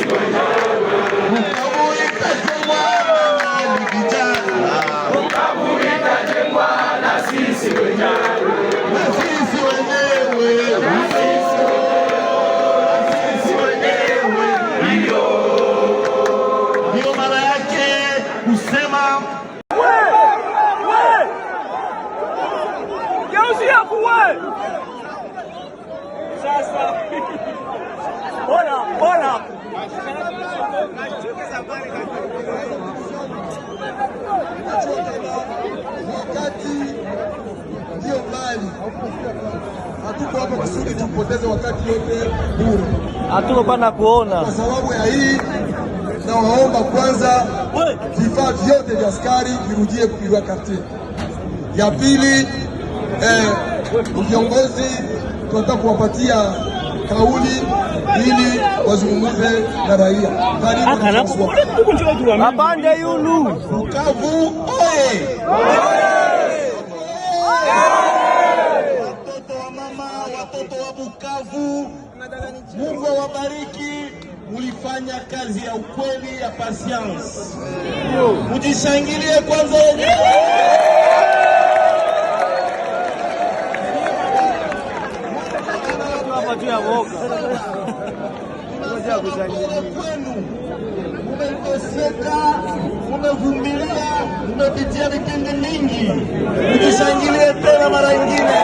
Bukavu itajengwa na vijana. Bukavu itajengwa na sisi wenyewe. Na sisi wenyewe. Na sisi wenyewe. Ndio. Ndio maana yake kusema We! Geuzia kuwe! Sasa. Hola, hola. Wakati ndio mbali, hatuko hapa kusudi tupoteze wakati yote bure. Hatuko pana kuona. Kwa sababu ya hii, nawaomba kwanza vifaa vyote vya askari virudie kupigwa quartier. Ya pili, viongozi tunataka kuwapatia kauli ili wazungumze na raia. Karibu na François. Mapande yulu. Bukavu oye! Watoto wa mama, watoto wa Bukavu, Mungu awabariki. Mulifanya kazi ya ukweli ya patience. Mujishangilie kwanza wenyewe. Hapa juu ya woga. Pole kwenu, mumeteseka, mumevumilia, mumepitia vipindi mingi. Mujishangilie tena mara nyingine.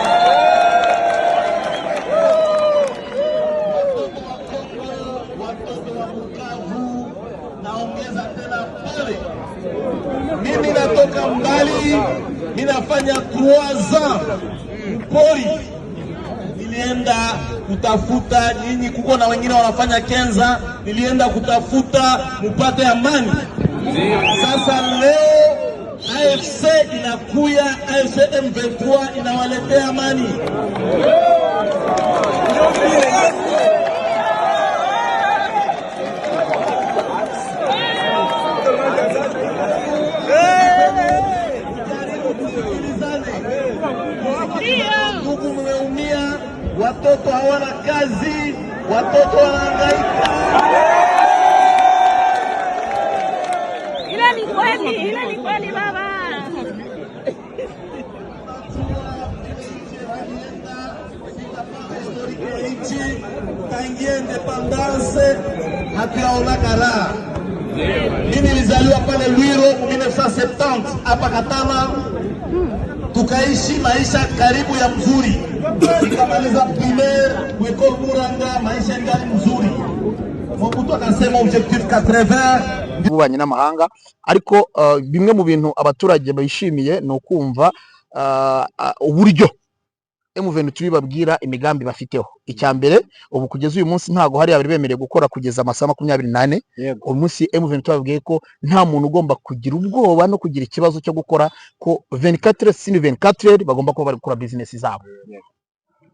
Watoto wa Kongo, watoto wa Bukavu, naongeza tena pole. Mimi natoka mbali, ninafanya 3 ans mpori, nilienda kutafuta nyinyi, kuko na wengine wanafanya kenza, nilienda kutafuta mupate amani. Sasa leo AFC inakuya, AFC M23 inawaletea amani. Jaribu tusikilizane. Ndugu, mmeumia, watoto hawana kazi, watoto wanahangaika. Ile ni kweli, ile ni kweli baba. Nchi tangia indépendance hatuyaonaka raha. Mimi nilizaliwa pale Lwiro mu 1970 hapa Katana, tukaishi maisha karibu ya mzuri. Nikamaliza primaire ku école Muranga, maisha ingali mzuri. Mobutu akasema objectif 80. Ububanyi n'amahanga, ariko bimwe mu bintu abaturage bishimiye ni ukumva uburyo M23 babwira imigambi bafiteho. Icya mbere, ubu kugeza uyu munsi ntago hari abari bemerewe gukora kugeza amasaha 24. Uyu munsi M23 babwiye ko nta muntu ugomba kugira ubwoba no kugira ikibazo cyo gukora, ko 24 sur 24 bagomba kuba bari gukora business zabo.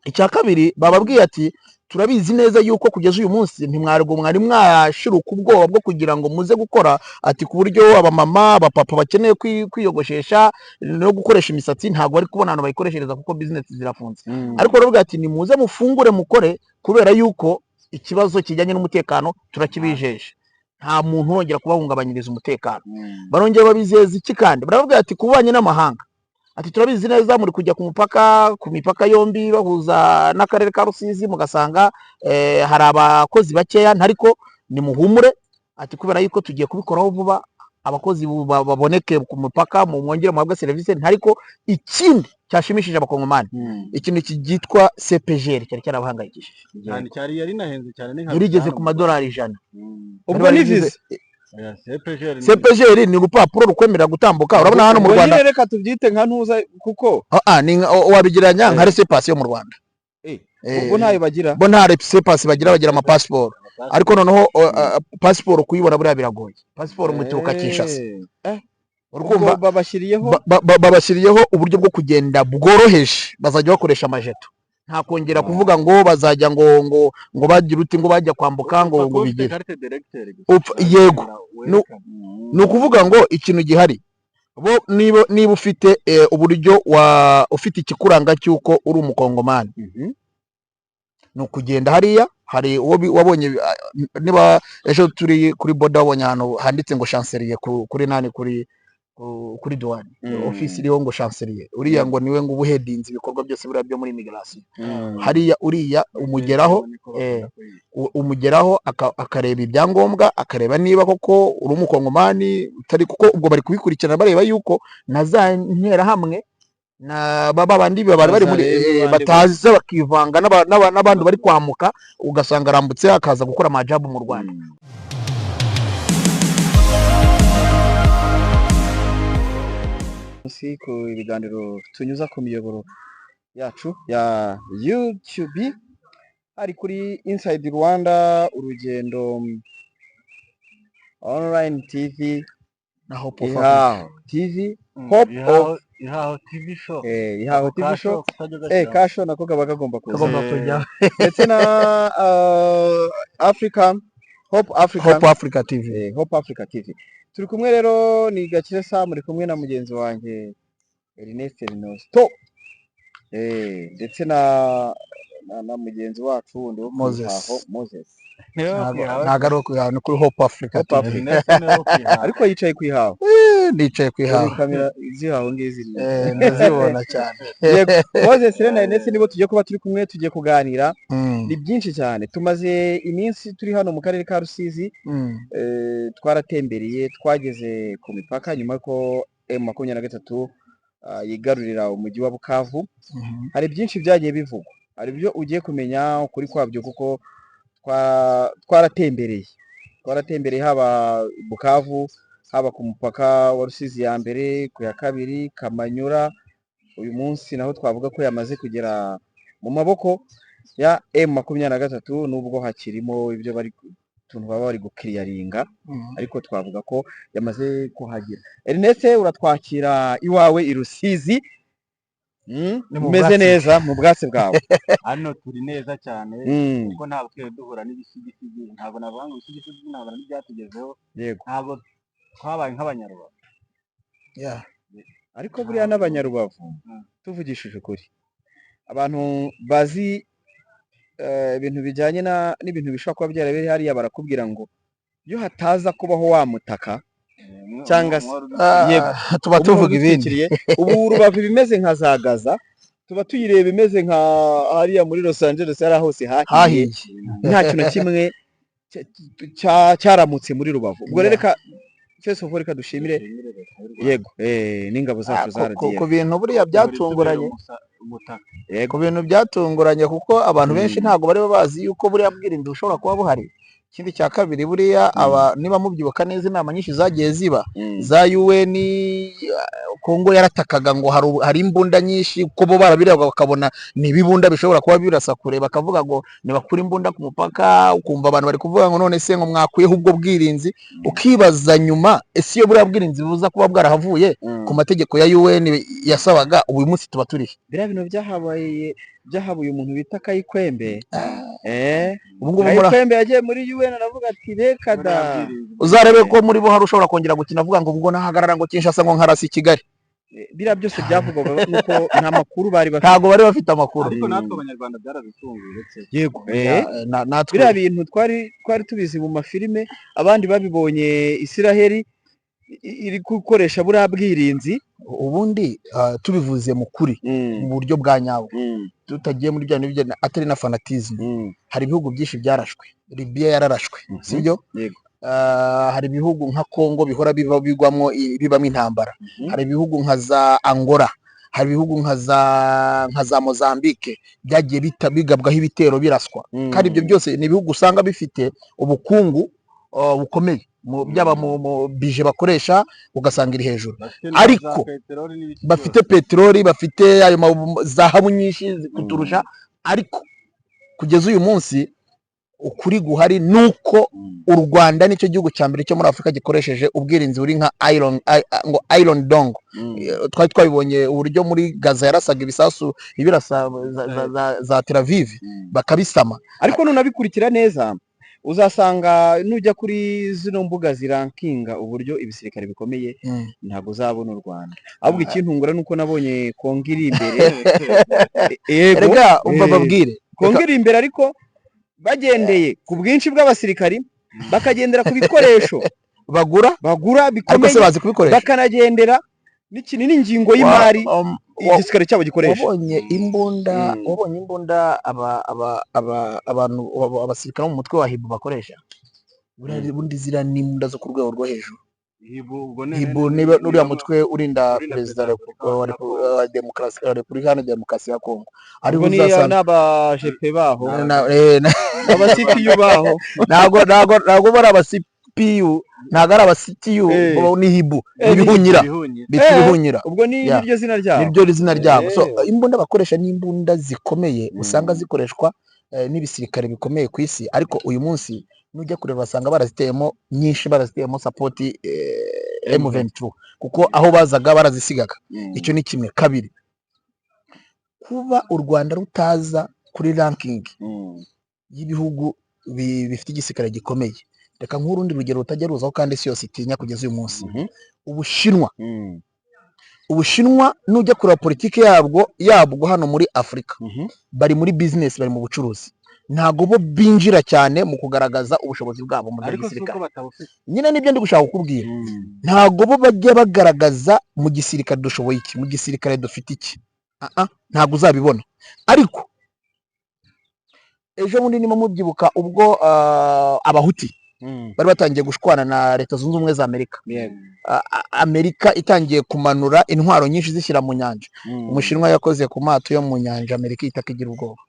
Icya kabiri, bababwiye ati turabizi neza yuko kugeza uyu munsi ntimwarwo mwari mwashiruka ubwoba bwo kugira ngo muze gukora, ati ku buryo abamama, abapapa bakeneye kwiyogoshesha no gukoresha imisatsi ntabwo bari kubona ahantu bayikoreshereza kuko business zirafunze. Ariko baravuga ati nimuze mufungure mukore, kubera yuko ikibazo kijyanye n'umutekano turakibijeje, nta muntu urongera kubahungabanyiriza umutekano. Barongera babizeza iki kandi? Baravuga ati ku bubanyi n'amahanga, ati turabizi neza muri kujya ku mupaka, ku mipaka yombi bahuza n'akarere ka Rusizi, mugasanga hari abakozi bakeya, ariko nimuhumure, ati kubera yuko tugiye kubikoraho vuba, abakozi baboneke ku mupaka, mu mwongere muhabwe serivisi. Ariko ikindi cyashimishije abakongomani, ikintu cyitwa CPGL cyari cyarabahangayikishije. Cyane, cyari yari inahenze cyane, ni nka Yarigeze bitanu. ku madolari 100. Ubwo ni visa? Oya, CPGL ni CPGL ni urupapuro rukwemerera gutambuka, urabona hano mu Ubwo Rwanda. nyine reka tubyite nka ntuza kuko Ah, ni wabigereranya nka laissez-passer yo mu Rwanda. Ubwo ntayo bagira? Bo nta laissez-passer bagira, bagira amapasiporo, ariko noneho pasiporo kuyibona buriya biragoye. Pasiporo muturuka Kinshasa. Urumva? Ubwo babashyiriyeho Babashyiriyeho uburyo bwo kugenda bworoheje, bazajya bakoresha amajeto, nta kongera kuvuga ngo bazajya ngo bagira uti ngo bajya kwambuka ngo Upfa kuba ufite bigire carte d'électeur gusa. Yego. Werekana. Ni ukuvuga ngo ikintu gihari bo, niba ufite uburyo wa ufite ikikuranga cy'uko uri umukongomani, ni ukugenda hariya Hari uwo wabonye, niba ejo turi kuri border wabonye ahantu handitse ngo chancelier kuri nani, kuri douane, office iriho ngo chancelier, uriya ngo niwe ngo ubuheadinze ibikorwa byose buriya byo muri immigration hariya. Uriya umugeraho, umugeraho akareba ibyangombwa, akareba niba koko uri umukongomani utari, kuko ubwo bari kubikurikirana bareba yuko na za nterahamwe na baba bandi bari bari muri Bazarebe bandi. Bataza bakivanga n'abandi bari kwamuka, ugasanga arambutse akaza gukora amajabu mu Rwanda. Munsi ku ibiganiro tunyuza ku miyoboro yacu ya YouTube, hari kuri Inside Rwanda, Urugendo Online TV, na Hope of Africa. Ihaho TV, Hope of Ihaho TV show. Ihaho TV show, kasho nako kaba kagomba kuza. Kagomba kujya. Ndetse na Africa Hope Africa. Hope Africa TV. Hope Africa TV. Turi kumwe rero ni Gakire Sam, muri kumwe na mugenzi wanjye Ernest Ernesto, ndetse na mugenzi wacu wundi wo ku Moses. Ihaho, Moses. Ntabwo ari uko, ni kuri Hope Africa Hope TV. Africa. Ariko yicaye ku Ihaho. Nicaye ku Ihaho. Dore kamera z'ihaho ngizi. Ndazibona cyane. Yego, Moses rero na Ernest nibo tugiye kuba turi kumwe, tugiye kuganira. Ni byinshi cyane. Tumaze iminsi turi hano mu karere ka Rusizi, twaratembereye, twageze ku mipaka nyuma ko M23 yigarurira umujyi wa Bukavu. Hari byinshi byagiye bivugwa, hari ibyo ugiye kumenya ukuri kwabyo, kuko twaratembereye haba Bukavu, haba ku mupaka wa Rusizi ya mbere, ku ya kabiri, Kamanyura. Uyu munsi naho twavuga ko yamaze kugera mu maboko ya M23, nubwo hakirimo ibyo bari utuntu baba bari gukiriyaringa, ariko twavuga ko yamaze kuhagera. Ernest, uratwakira iwawe i Rusizi. Ni mu Umeze bwatsi. neza mu bwatsi bwawe? Hano turi neza cyane, kuko ntabwo twari duhura n'ibisigisigi. Ntabwo navuga ngo ibisigisigi by'intambara ntibyatugezeho. Ntabwo twabaye nk'Abanyarubavu. Ariko buriya n'Abanyarubavu, tuvugishije ukuri, abantu bazi ibintu bijyanye n'ibintu bishobora kuba byarabereye hariya barakubwira ngo iyo hataza kubaho wa mutaka cyangwa se Yego. Tuba umwe tuvuga ibindi. udutwikiriye, ubu Rubavu ibimeze nka za Gaza, tuba tuyireba imeze nka hariya muri Los Angeles, hariya hose hahiye. Hahiye. Nta kintu na kimwe cyaramutse muri Rubavu. Ubwo rero reka first of all reka dushimire, yego, n'ingabo zacu za Ku RDF. bintu buriya byatunguranye, Umutaka. ku bintu byatunguranye, kuko abantu benshi ntabwo bari bazi yuko buriya bwirinzi bushobora kuba buhari. Ikindi cya kabiri, buriya aba niba mubyibuka neza, inama nyinshi zagiye ziba za UN, Kongo yaratakaga ngo hari imbunda nyinshi, ko bo barabireba bakabona ni ibibunda bishobora kuba birasa kure, bakavuga ngo nibakure imbunda ku mupaka. Ukumva abantu bari kuvuga ngo none se ngo mwakuyeho ubwo bwirinzi? Ukibaza nyuma, ese iyo buriya bwirinzi buza kuba bwarahavuye ku mategeko ya UN yasabaga, ubu uyu munsi tuba turihe? Biriya bintu byahabaye, byahabuye umuntu bita Kayikwembe. Ubu ngubu Kayikwembe yagiye muri UN aravuga ati reka da. Uzarebe ko muri bo hari ushobora kongera gukina avuga ngo ubwo nahagarara ngo Kinshasa ngo nkarasa i Kigali. Biriya byose byavugwaga nuko nta makuru bari bafite. Ntabwo bari bafite amakuru. Ariko natwe Abanyarwanda byaradutunguye uretse Yego. Natwe Biriya bintu twari tubizi mu mafilime, abandi babibonye Isiraheli iri gukoresha buriya bwirinzi. Ubundi tubivuze mu kuri, mu buryo bwa nyabwo, tutagiye muri bya bintu atari na fanatisme, hari ibihugu byinshi byarashwe. Libya yararashwe, sibyo? Yego. Hari ibihugu nka Congo bihora biva bigwamo bibamo intambara. Hari ibihugu nka za Angola, hari ibihugu nka za Mozambique byagiye bigabwaho ibitero, biraswa. Kandi ibyo byose ni ibihugu usanga bifite ubukungu bukomeye, byaba mu budget bakoresha ugasanga iri hejuru. Bafite na Ariko za peteroli n'ibiki bafite peteroli, bafite ayo zahabu nyinshi kuturusha, ariko kugeza uyu munsi ukuri guhari nuko u Rwanda nicyo gihugu cya mbere cyo muri Afurika gikoresheje ubwirinzi buri nka iron, ngo Iron Dome. Twari twabibonye uburyo muri Gaza yarasaga ibisasu ibirasa za Tel Aviv bakabisama. Ariko nunabikurikira neza uzasanga nujya kuri zino mbuga zirankinga uburyo ibisirikare bikomeye, ntabwo uzabona u Rwanda. Ahubwo ikintungura nuko nabonye Kongo iri imbere. Yego. Erega umva, babwire. Kongo iri imbere, ariko Bagendeye ku bwinshi bw'abasirikari, bakagendera ku bikoresho bagura, bagura ariko se bikomeye, bazi kubikoresha? Bakanagendera n'ikintu n'ingingo y'imari igisirikare cyabo gikoresha. Wabonye imbunda? Wabonye imbunda aba aba aba abantu abasirikare bo mu mutwe wa Hibu bakoresha? Buriya bundi ziriya ni imbunda zo ku rwego rwo hejuru. Hibu ubwo ni Hibu niba n'uriya mutwe urinda urinda perezida perezida wa demokarasi wa Repubulika Iharanira Demokarasi ya Kongo, ariho Ubwo ni uzasanga n'aba GP baho, aba CPU baho. Ntabwo bari aba CPU, ntabwo ari aba CTU. Bo ni Hibu. Ni ibihunyira. Ibihunyira. Bita ibihunyira. Ubwo ni niryo zina ryabo. Niryo zina ryabo. So imbunda bakoresha ni imbunda zikomeye, usanga zikoreshwa n'ibisirikare bikomeye ku isi. Ariko uyu munsi nujya kureba basanga baraziteyemo nyinshi, baraziteyemo support M23, kuko aho bazaga barazisigaga. Icyo ni kimwe. Kabiri, kuba u Rwanda rutaza kuri ranking y'ibihugu bifite igisirikare gikomeye. Reka nk'urundi rugero rutajya ruzaho kandi isi yose itinya kugeza uyu munsi: Ubushinwa. Ubushinwa nujya kureba politiki yabwo hano muri Afurika, bari muri business, bari mu bucuruzi. Ntabwo bo binjira cyane mu kugaragaza ubushobozi bwabo mu bya Ariko si gisirikare. uko batabufite. Nyine nibyo ndi gushaka kukubwira. Ntabwo bo bajya bagaragaza mu gisirikare dushoboye iki, mu gisirikare dufite iki. Ah, ah, ntabwo uzabibona. Ariko ejo bundi nimo mubyibuka ubwo Abahuti bari batangiye gushwana na Leta Zunze Ubumwe za Amerika, Amerika itangiye kumanura intwaro nyinshi zishyira mu nyanja, Umushinwa yakoze ku mato yo mu nyanja, Amerika ihita igira ubwoba.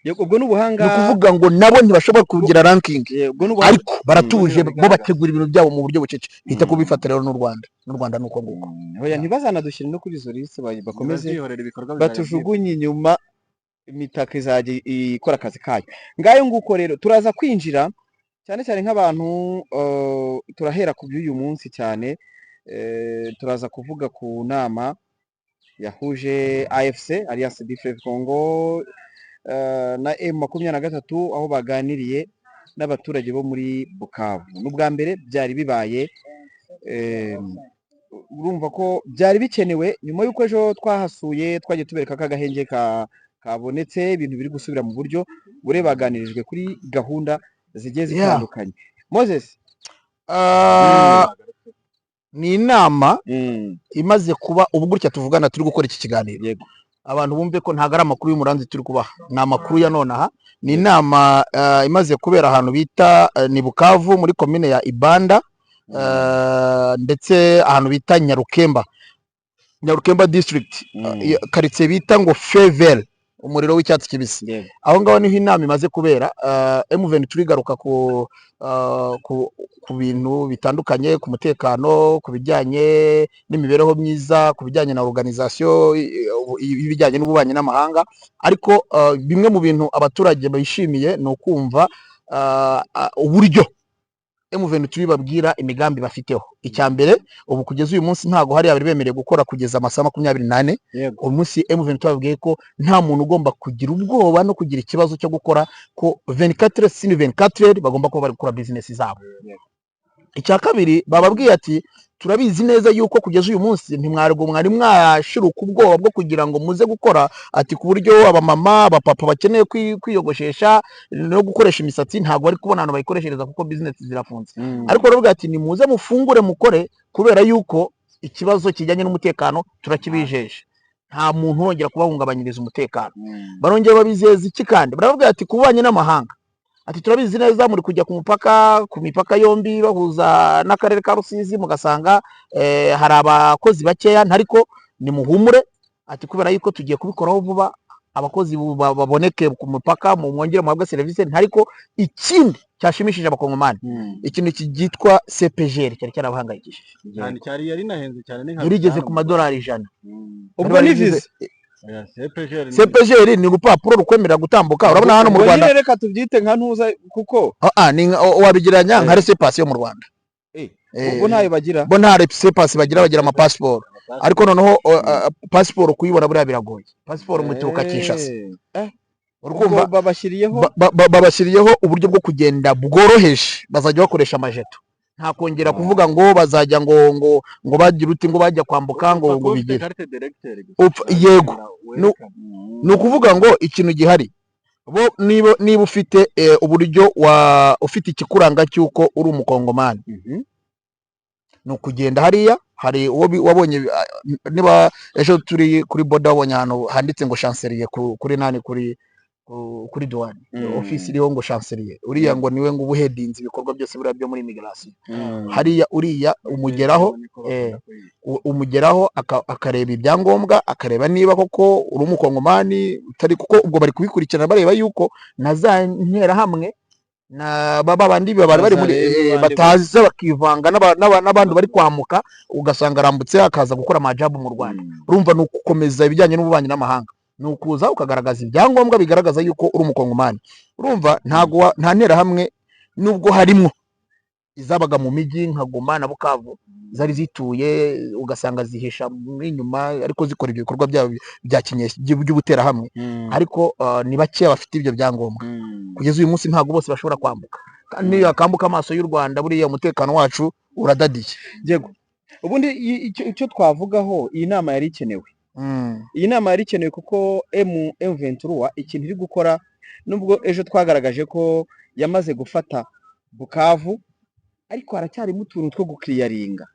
Yego, ubwo ni ubuhanga. Ni ukuvuga ngo nabo ntibashobora kugira ranking, Yego, ubwo ni ubuhanga. ariko baratuje, bo bategura ibintu byabo mu buryo bucece. Hita kubifata rero n'u Rwanda, n'u Rwanda ni uko nguko. Oya, ntibazanadushyire no kuri izo liste, bakomeze Babyihorera, ibikorwa bizajya batujugunye inyuma, imitaka izajya ikora akazi kayo. Ngayo nguko rero, turaza kwinjira cyane cyane nk'abantu, turahera ku by'uyu munsi cyane. Turaza kuvuga ku nama yahuje AFC, Alliance du Fleuve Congo, na M23, aho baganiriye n'abaturage bo muri Bukavu. N'ubwa mbere byari bibaye. Urumva ko byari bikenewe nyuma y'uko ejo twahasuye, twagiye tubereka ko agahenge kabonetse, ibintu biri gusubira mu buryo bure. Baganirijwe kuri gahunda zigiye zitandukanye. Moses. Ni inama imaze kuba ubu gutya tuvugana, turi gukora iki kiganiro. Abantu bumve ko ntabwo ari amakuru y'umuranzi turi kubaha, ni amakuru ya nonaha. Ni inama imaze kubera ahantu bita ni Bukavu, muri komine ya Ibanda, ndetse ahantu bita Nyarukemba, Nyarukemba district, karitsiye bita ngo Fevel, umuriro w'icyatsi kibisi. Aho ngaho niho inama imaze kubera. M23 igaruka ku bintu bitandukanye, ku mutekano, ku bijyanye n'imibereho myiza, ku bijyanye na organisation y'ibijyanye n'ububanyi n'amahanga. Ariko bimwe mu bintu abaturage bishimiye ni ukumva uburyo M23 babwira imigambi bafiteho. Icya mbere, ubu kugeza uyu munsi ntabwo hari abari bemerewe gukora kugeza amasaha 24. Uyu munsi M23 babwiye ko nta muntu ugomba kugira ubwoba no kugira ikibazo cyo gukora, ko 24 sur 24 bagomba kuba bari gukora business zabo. Icya kabiri, bababwiye ati turabizi neza yuko kugeza uyu munsi ntimwarwo mwari mwashiruka ubwoba bwo kugira ngo muze gukora, ati ku buryo abamama, abapapa bakeneye kwiyogoshesha no gukoresha imisatsi ntabwo bari kubona ahantu bayikoreshereza kuko business zirafunze. Ariko baravuga ati nimuze mufungure mukore, kubera yuko ikibazo kijyanye n'umutekano turakibijeje, nta muntu urongera kubahungabanyiriza umutekano. Barongera babizeza iki kandi? Baravuga ati ku bubanyi n'amahanga, ati turabizi neza muri kujya ku mupaka, ku mipaka yombi bahuza n'akarere ka Rusizi, mugasanga hari abakozi bakeya, ariko nimuhumure, ati kubera yuko tugiye kubikoraho vuba, abakozi baboneke ku mupaka, mu mwongere muhabwe serivisi. Ariko ikindi cyashimishije Abakongomani, ikintu cyitwa CPGL cyari cyarabahangayikishije. Cyane, cyari yari inahenze cyane, ni nka Yarigeze bitanu ku mu madolari 100. Ubwo Bari ni barigize- visa. Oya, CPGL CPGL ni urupapuro rukwemerera gutambuka. Urabona hano mu Ubwo Rwanda nyine reka tubyite nka ntuza kuko ni wabigereranya nka laissez-passer yo mu Rwanda. Ubwo ntayo bagira. Bo nta laissez-passer bagira, bagira amapasiporo. Ariko noneho pasiporo kuyibona buriya biragoye. Pasiporo muturuka Kinshasa. Urumva? Ubwo babashyiriyeho Babashyiriyeho uburyo bwo kugenda bworoheje, bazajya bakoresha amajeto, nta kongera kuvuga ngo bazajya ngo bagira uti ngo bajya kwambuka ngo Upfa kuba ufite bigere carte d'électeur gusa. Yego. Werekana. Ni ukuvuga ngo ikintu gihari Bo niba ufite uburyo wa ufite ikikuranga cy'uko uri Umukongomani, ni ukugenda hariya. Hari uwo wabonye, niba ejo turi kuri border wabonye ahantu handitse ngo chancellerie kuri nani, kuri douane, ofisi iriho ngo chancellerie, uriya ngo niwe ngo uba uhedinze ibikorwa byose buriya byo muri immigration hariya. Uriya umugeraho, umugeraho akareba ibyangombwa, akareba niba koko uri Umukongomani utari, kuko ubwo bari kubikurikirana bareba yuko na za nterahamwe na ba bandi bari bari muri Bazareba abandi. Bataza bakivanga n'abandi bari kwamuka, ugasanga arambutse akaza gukora amajabu mu Rwanda. Urumva ni ugukomeza ibijyanye n'ububanyi n'amahanga, ni ukuza ukagaragaza ibyangombwa bigaragaza yuko uri Umukongomani. Urumva ntago nta nterahamwe, nubwo harimwo izabaga mu mijyi nka Goma na Bukavu zari zituye, ugasanga zihisha inyuma ariko zikora ibyo bikorwa byabo bya kinyesi by'ubuterahamwe, ariko ni bakeya bafite ibyo byangombwa. Kugeza uyu munsi ntabwo bose bashobora kwambuka, kandi niyo yakambuka, amaso y'u Rwanda, buriya umutekano wacu uradadiye. Yego, ubundi icyo twavugaho, iyi nama yari ikenewe. Iyi nama yari ikenewe kuko M23 ikintu iri gukora, nubwo ejo twagaragaje ko yamaze gufata Bukavu, ariko haracyarimo utuntu two gukiriyaringa.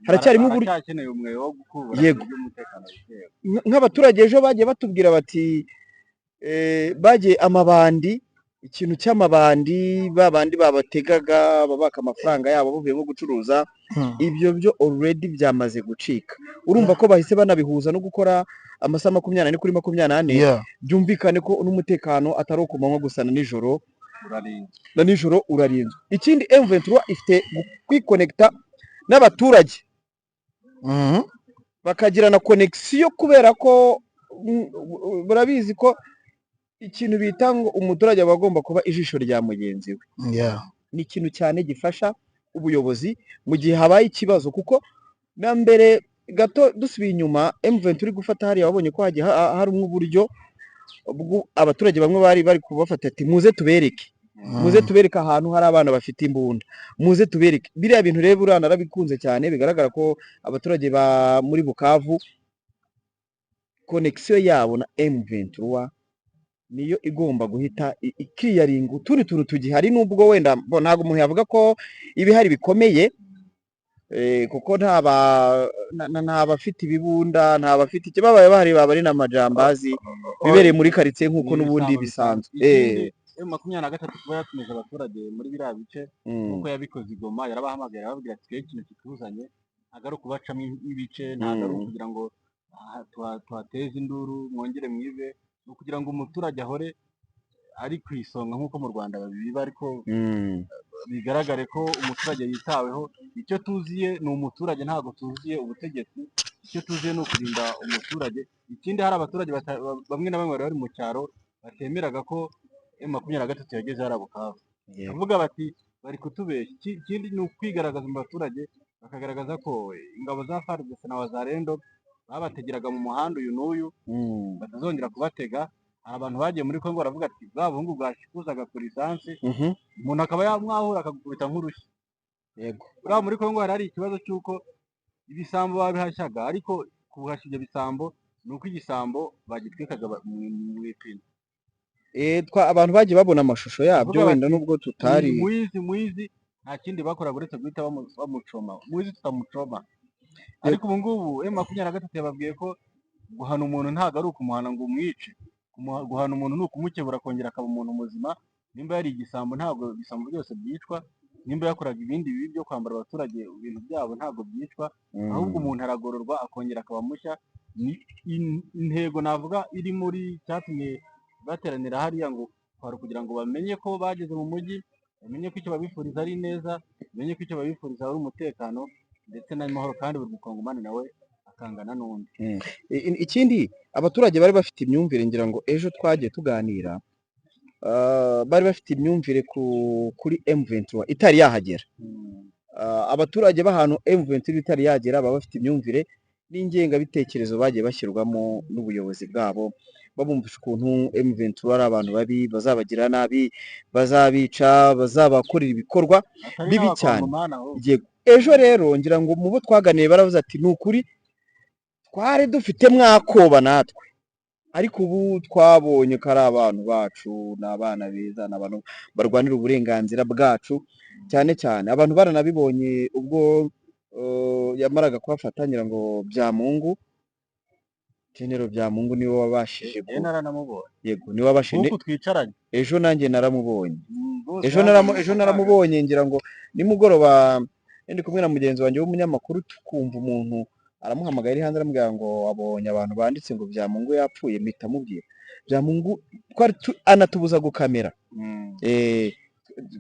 Haracyarimo uburyo Haracyakeneye umweyo wo gukubura Yego. ku buryo umutekano wizewe. Nk'abaturage ejo bagiye batubwira bati bagiye amabandi, ikintu cy'amabandi, ba bandi babategaga babaka amafaranga yabo bavuye nko gucuruza, ibyo byo already byamaze gucika. Urumva ko bahise banabihuza no gukora amasaha 24 kuri 24. Byumvikane ko n'umutekano atari uku manywa gusa, na nijoro Urarinzwe. Na nijoro urarinzwe. Ikindi, M23 ifite kwikonekita n'abaturage, bakagirana connexion, kubera ko murabizi ko ikintu bita ngo umuturage aba agomba kuba ijisho rya mugenzi we. Ni ikintu cyane gifasha ubuyobozi mu gihe habaye ikibazo, kuko na mbere gato dusubiye inyuma, M23 iri gufata hariya, wabonye ko hagiye harimo uburyo abaturage bamwe bari bari kubafata ati: "Muze tubereke, muze tubereke ahantu hari abana bafite imbunda, muze tubereke." Biriya bintu rero buriya narabikunze cyane. Bigaragara ko abaturage ba muri Bukavu connexion yabo na M23 niyo igomba guhita ikiriyaringa utundi tuntu tugihari, nubwo wenda bo ntabwo umuntu yavuga ko ibihari bikomeye, kuko nta bafite ibibunda, nta bafite icyo babaye bahari, baba ari n'amajambazi bibereye muri karitsiye nk'uko Ni n'ubundi ibisambo. bisanzwe. Ikindi, M23 kuba yatumije abaturage muri biriya bice, nk'uko yabikoze i Goma, yarabahamagaye arababwira ati: "Twebwe ikintu kituzanye ntabwo ari ukubacamo ibice, ntabwo ari ukugira ngo tuhateze induru mwongere mwibe, ni ukugira ngo umuturage ahore ari ku isonga nk'uko mu Rwanda babiba, ariko bigaragare ko umuturage yitaweho. Icyo tuziye ni umuturage, ntabwo tuziye ubutegetsi. Icyo tuziye ni ukurinda umuturage." Ikindi, hari abaturage bamwe na bamwe bari bari mu cyaro batemeraga ko M23 yageze hariya Bukavu, bavuga bati: "Bari kutubeshya." Ikindi ni ukwigaragaza mu baturage, bakagaragaza ko ingabo za FARDC na Wazalendo babategeraga mu muhanda uyu n'uyu batazongera kubatega. Hari abantu bagiye muri Kongo baravuga ati: "Bwa buhungu bwashikuzaga kuri lisansi, umuntu akaba yamwahura akagukubita nk'urushyi." Buriya muri Kongo hari ikibazo cy'uko ibisambo babihashyaga, ariko kuhashya ibyo bisambo ni uko igisambo bagitwikaga mu ipine. Abantu bagiye babona amashusho yabyo, Bavuga wenda bati, nubwo tutari "Mwizi, mwizi." Nta kindi bakoraga uretse guhita bamucoma: "Mwizi tutamucoma." Ariko ubu ngubu M23 yababwiye ko guhana umuntu ntabwo ari ukumuhana ngo umwice. Guhana umuntu ni ukumukebura akongera akaba umuntu muzima. Nimba yari igisambo, ntabwo ibisambo byose byicwa. Nimba yakoraga ibindi bibi byo kwambara abaturage ibintu byabo, ntabwo byicwa, ahubwo umuntu aragororwa akongera akaba mushya. Ni intego navuga iri muri cyatumye bateranira hariya, ngo kwari ukugira ngo bamenye ko bageze mu mujyi, bamenye ko icyo babifuriza ari neza, bamenye ko icyo babifuriza ari umutekano ndetse n'amahoro, kandi buri mukongomani nawe akangana n'undi. Ikindi, abaturage bari bafite imyumvire, ngira ngo ejo twagiye tuganira, bari bafite imyumvire kuri M23 itari yahagera. Abaturage b'ahantu M23 itari yagera baba bafite imyumvire n'ingengabitekerezo bagiye bashyirwamo n'ubuyobozi bwabo, babumvisha ukuntu M23 ari abantu babi, bazabagira nabi, bazabica, bazabakorera ibikorwa Atari bibi cyane. n'abakongomani ahubwo. Yego. Ejo rero ngira ngo mu bo twaganiye baravuze ati: "Ni ukuri twari dufite mwakoba natwe." Ariko ubu twabonye ko ari abantu bacu, ni abana beza, ni abantu barwanira uburenganzira bwacu. Cyane cyane abantu baranabibonye ubwo yamaraga kuhafata, ngira ngo Byamungu, General Byamungu niwe wabashije Njyewe naranamubonye. Yego, niwe wabashije. Nk'uku twicaranye. Ejo nanjye naramubonye. Rwose Ejo yaje naramu mu ejo mupaka. Naramubonye, ngira ngo nimugoroba ndi kumwe na mugenzi wanjye w'umunyamakuru, tukumva umuntu aramuhamagaye ari hanze, aramubwira ngo abonye abantu banditse ngo Byamungu yapfuye. Mpita mubwira Byamungu twari anatubuza gukamera.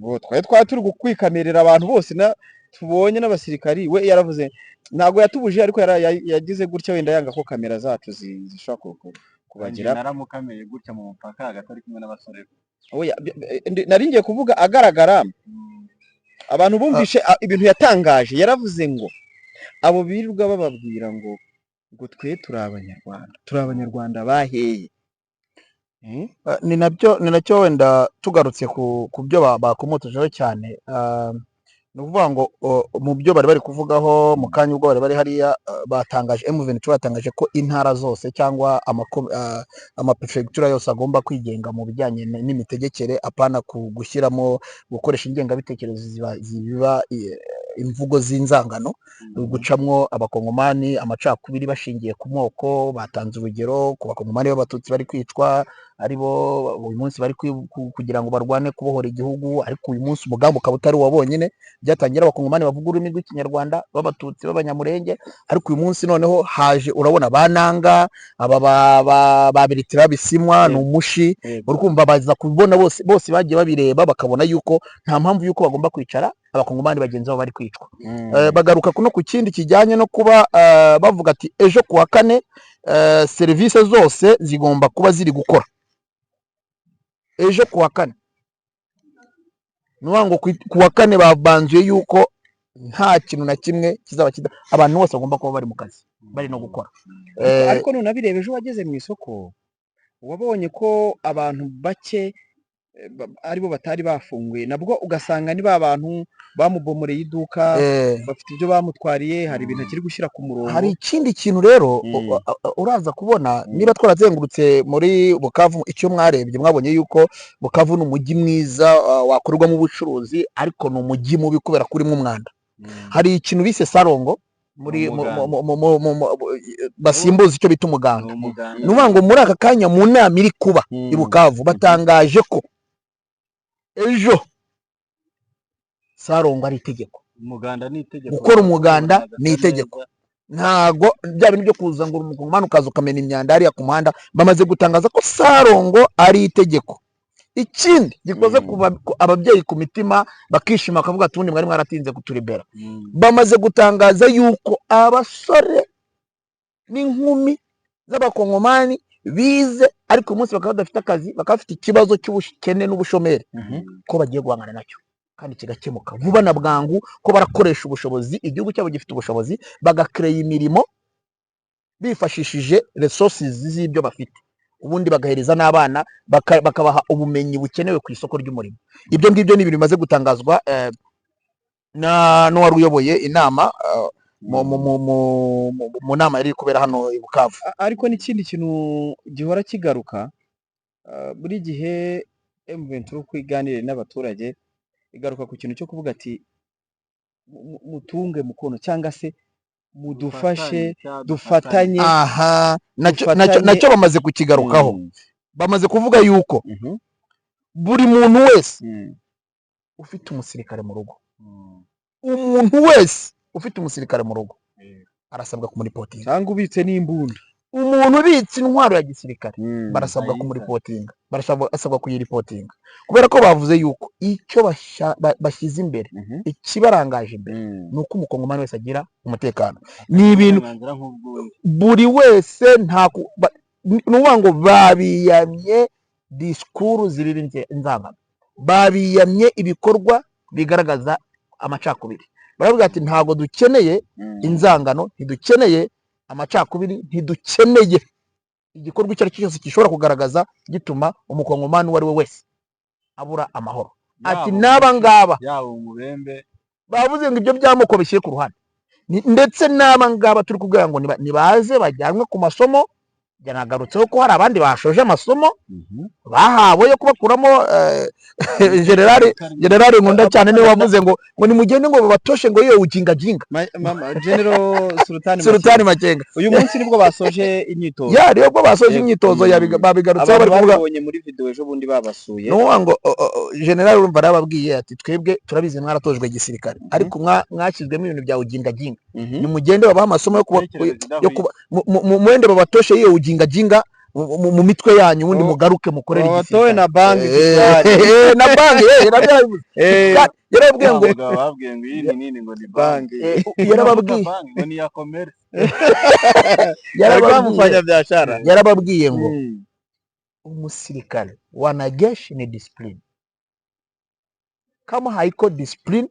Bo twari turi kwikamerera abantu bose na tubonye n'abasirikari. We yaravuze, ntabwo yatubuje, ariko yagize gutya wenda yanga ko kamera zacu zishobora Njye kubagira. naramukameye gutya mu mupaka hagati ari kumwe n'abasore be. Oya, nari ngiye kuvuga agaragara. Abantu bumvishe ibintu yatangaje, yaravuze ngo abo birirwa bababwira ngo twe turi Abanyarwanda, turi Abanyarwanda baheye. Ni nacyo wenda tugarutse ku byo bakomotejeho cyane, ni ukuvuga ngo mu byo bari bari kuvugaho mu kanya ubwo bari bari hariya, batangaje, M23 batangaje ko intara zose cyangwa amaprefectura yose agomba kwigenga mu bijyanye n'imitegekere, apana ku gushyiramo gukoresha ingengabitekerezo zibiba imvugo z'inzangano, gucamwo Abakongomani amacakubiri bashingiye ku moko. Batanze urugero ku Bakongomani b'Abatutsi bari kwicwa, aribo uyu munsi bari kugira ngo barwane kubohora igihugu, ariko uyu munsi umugambi ukaba utari uwa bonyine. Byatangira Abakongomani bavuga ururimi rw'Ikinyarwanda b'Abatutsi b'Abanyamurenge, ariko uyu munsi noneho haje, urabona ba Nanga, aba ba Bertrand Bisimwa ni umushi. Uri kumva baza kubona bose bose bagiye babireba, bakabona yuko nta mpamvu yuko bagomba kwicara Abakongomani bagenzi babo bari kwicwa. Bagaruka no ku kindi kijyanye no kuba bavuga ati ejo kuwa kane serivisi zose zigomba kuba ziri gukora ejo kuwa kane. Ni ukuvuga ngo kuwa kane babanzuye yuko nta kintu na kimwe kizaba abantu bose bagomba kuba bari mu kazi, bari no gukora. Ariko nunabireba, ejo wageze mu isoko wabonye ko abantu bake aribo batari bafunguye, nabwo ugasanga ni ba bantu bamubomoreye iduka, bafite ibyo bamutwariye, hari ibintu akiri gushyira ku murongo. Hari ikindi kintu rero uraza kubona niba twarazengurutse muri Bukavu, icyo mwarebye, mwabonye yuko Bukavu ni umujyi mwiza wakorerwamo ubucuruzi, ariko ni umujyi mubi kubera ko urimo umwanda. Hari ikintu bise sarongo muri Umuganda. Basimbuza icyo bita umuganda. Ni umuganda. Ni ukuvuga ngo muri aka kanya mu nama iri kuba i Bukavu batangaje ko ejo sarongo ari itegeko. Umuganda ni itegeko. Gukora umuganda ni Gasa itegeko. neza. Ntago bya bintu byo kuza ngo Umukongomani ukaza ukamena imyanda hariya ku muhanda. Bamaze gutangaza ko sarongo ari itegeko. Ikindi gikoze ku ababyeyi ku mitima, bakishima, bakavuga ati ubundi mwari mwaratinze kuturibera. Bamaze gutangaza yuko abasore n'inkumi z'Abakongomani bize ariko uyu munsi bakaba badafite akazi, bakaba bafite ikibazo cy'ubukene n'ubushomeri, ko bagiye guhangana nacyo kandi kigakemuka vuba na bwangu, ko barakoresha ubushobozi igihugu cyabo gifite ubushobozi, bagakereya imirimo bifashishije resources z'ibyo bafite, ubundi bagahereza n'abana bakabaha ubumenyi bukenewe ku isoko ry'umurimo. Ibyo ngibyo ni ibintu bimaze gutangazwa n'uwari uyoboye inama mu nama yari iri kubera hano i Bukavu. Ariko n'ikindi kintu gihora kigaruka buri gihe, M23 uko iganiriye n'abaturage igaruka ku kintu cyo kuvuga ati mutunge mukono cyangwa se mudufashe dufatanye. Aha nacyo Dufatanye. Nacyo bamaze kukigarukaho. Bamaze kuvuga yuko buri muntu wese ufite umusirikare mu rugo, umuntu wese ufite umusirikare mu rugo arasabwa kumuripotinga. Cyangwa ubitse n'imbunda. Umuntu ubitse intwaro ya gisirikare barasabwa Ayizana. kumuripotinga, barasabwa kuyiripotinga, kubera ko bavuze yuko icyo bashyize imbere, ikibarangaje imbere, ni uko Umukongomani wese agira umutekano. Ni ibintu Uburenganzira nk'ubw'undi. buri wese nta ni ukuvuga ngo babiyamye disikuru zirira inzangano, babiyamye ibikorwa bigaragaza amacakubiri. Baravuga ati ntabwo dukeneye inzangano, ntidukeneye amacakubiri, ntidukeneye igikorwa icyo ari cyo cyose gishobora kugaragaza gituma Umukongomani uwo ari we wese abura amahoro. Ati Yaba n'aba umushi, ngaba yaba umubembe. Bavuze ngo ibyo by'amoko bishyire ku ruhande. Ndetse n'aba ngaba turi kubwira ngo nibaze bajyanwe ku masomo. Yanagarutseho ko hari abandi bashoje amasomo bahawe yo kubakuramo. Generali nkunda cyane niwe wavuze ngo nimugende ngo babatoshe ngo iyo ujingajinga. General Sultani. Sultani Makenga. Uyu munsi nibwo basoje imyitozo. Ya, niyo bwo basoje imyitozo, babigarutseho Abantu bari kuvuga. babibonye muri video ejo bundi babasuye. Ni ukuvuga ngo generali urumva yarababwiye ati: "Twebwe turabizi mwaratojwe igisirikare, ariko mwashyizwemo ibintu bya ujingajinga. Nimugende babahe amasomo yo kuba Imitekerereze yo kuba muwende babatoshe iyo ujingajinga mu mitwe yanyu, ubundi mugaruke mukorere Babatowe igisirikare." na banki Kiswahili. Na banki, nabyo yarabivuze. Yarababwiye ngo Wa babwiye ngo iyi ni nini, ngo ni banki. Banki. Yarababwiye Banki ngo ni iya commerce. Alikuwa Yarababwiye mfanya biashara. Yarababwiye ngo umusirikare, wanajeshi ni discipline, kama haiko discipline